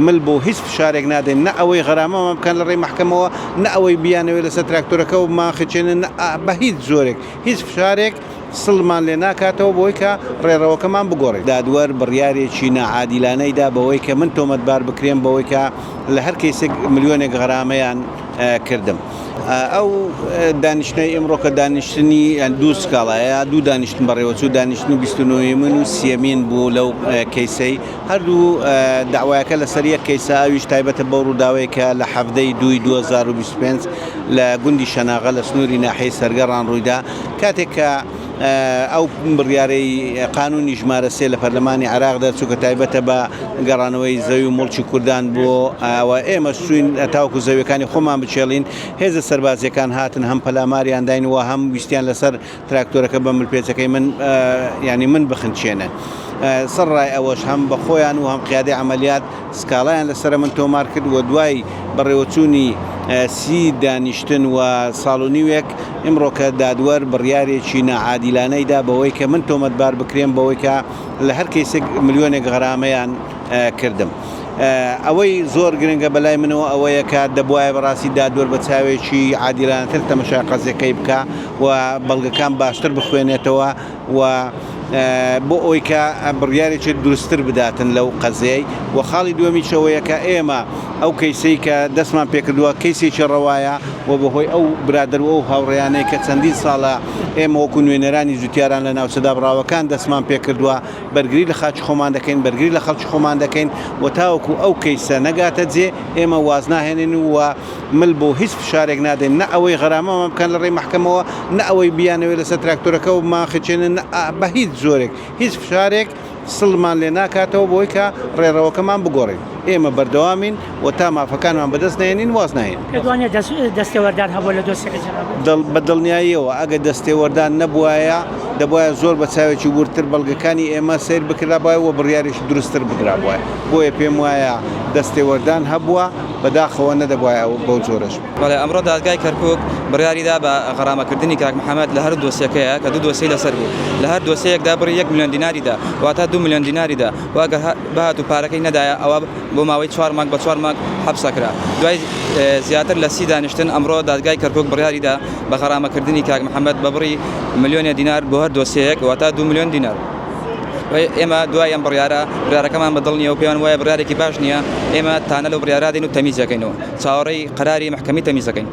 مل بۆ هیچ فشارێک نادەین، نە ئەوەی غەرامەمان بکەن لە ڕێی مەحکەمەوە، نە ئەوەی بیانەوێت لەسەر تراکتۆرەکە بمانخرچێنن، نە بە هیچ جۆرێک هیچ فشارێک سڵمان لێ ناکاتەوە بۆی کە ڕێڕەوەکەمان بگۆڕین. دادوەر بڕیارێکی ناعادیلانەی دا بەوەی کە من تۆمەتبار بکرێم بەوەی کە لە هەر کەیسێک ملیۆنێک غەرامەیان کردم. ئەو دانیشتنەی ئیمڕۆ کە دانیشتنی دوو سکاڵایە، دوو دانیشتن بەڕێوەچوو، دانیشتنی 29مین و سیەمین بوو لەو کەیسەی هەردوو دەعوایەکە لەسەر یەک کەیسە، ئەویش تایبەتە بەو ڕووداوەی کە لە 17 ی دووی 2025 لە گوندی شەناغە لە سنووری ناحیەی سەرگەڕان ڕوویدا، کاتێک کە ئەو بڕیارەی قانونی ژمارە سێ لە پەرلەمانی عێراق دەرچوو کە تایبەتە بە گەڕانەوەی زەوی و موڵکی کوردان بۆ ئەوە ئێمەش چووین تاوەکو زەویەکانی خۆمان بکێڵین، هێزە سەربازیەکان هاتن هەم پەلاماریان داین و هەم ویستیان لەسەر تراکتۆرەکە بە ملپێچەکەی من یانی من بخنچێنن. سەرڕای ئەوەش هەم بە خۆیان و هەم قیادەی عەمەلیات سکاڵایان لەسەر من تۆمار کرد و دوای بەڕێوەچوونی سی دانیشتن و ساڵ و نیوێک ئیمڕۆ کە دادوەر بڕیارێکی ناعادیلانەی دا بەوەی کە من تۆمەتبار بکرێم بەوەی کە لە هەر کەیسێک ملیۆنێک غەرامەیان کردم. ئەوەی زۆر گرنگە بەلای منەوە ئەوەیە کە دەبوایە بەڕاستی دادوەر بە چاوێکی عادیلانەتر تەمەشای قەزیەکەی بکا و بەڵگەکان باشتر بخوێنێتەوە و بۆ ئەوەی کە بڕیارێکی دروستتر بداتن لەو قەزیەی و خاڵی دووەمیش ئەوەیە کە ئێمە ئەو کەیسەی کە دەستمان پێکردووە کەیسێکی ڕەوایە و بەهۆی ئەو برادەر و ئەو هاوڕێیانەی کە چەندین ساڵە ئێمە وەکو نوێنەرانی جوتیاران لە ناوچە دابڕاوەکان دەستمان پێکردووە بەرگری لە خاکی خۆمان دەکەین، بەرگری لە خەڵکی خۆمان دەکەین و تاوەکو ئەو کەیسە نەگاتە جێ ئێمە وازناهێنین و مل بۆ هیچ فشارێک نادەین، نە ئەوەی غەرامەمان بکەن لە ڕێی مەحکەمەوە، نە ئەوەی بیانەوێت لەسەر تراکتۆرەکە بمانخرچێنن، نە بە هیچ جۆرێک هیچ فشارێک سڵمان لێ ناکاتەوە بۆی کە ڕێڕەوەکەمان بگۆڕین. ئێمە بەردەوامین و تا مافەکانمان بەدەست نەهێنین واز ناهێنین. پێت وانیە دەستێوەردان هەبووە لە دۆسیەکەی جەنابت؟ بە دڵنیاییەوە ئەگەر دەستێوەردان نەبوایە دەبوایە زۆر بە چاوێکی وردتر بەڵگەکانی ئێمە سەیر بکرابایە و بڕیارێکی دروستتر بدرابوایە. بۆیە پێم وایە دەستێوەردان هەبووە، بەداخەوە نەدەبوایە بەو جۆرەش بێت. بەڵێ ئەمڕۆ دادگای کەرکوک بڕیاری دا بە غەرامەکردنی کاک محەمەد لە هەردوو دۆسیەکەیە کە دوو دۆسیەی لەسەر بوو لە هەر دۆسیەیەکدا بڕی یەک ملیۆن دیناری دا واتە دوو ملیۆن دیناری دا و ئەگەر بهات و پارەکەی نەدایە ئەوا بۆ ماوەی چوار مانگ بە چوار مانگ حەبس ئەکرا دوای زیاتر لە سی دانیشتن ئەمڕۆ دادگای کەرکوک بڕیاری دا بە غەرامەکردنی کاک محەمەد بە بڕی ملیۆنێ دینار بۆ هەر دۆسیەیەک واتە دوو ملیۆن دینار. ئێمە دوای ئەم بڕیارە بڕیارەکەمان بە دڵ نییە و پێیان وایە بڕیارێکی باش نییە ئێمە تانە لەو بڕیارە دێن و تەمیز دەکەینەوە چاوەڕێی قەراری مەحکەمەی تەمیز دەکەین.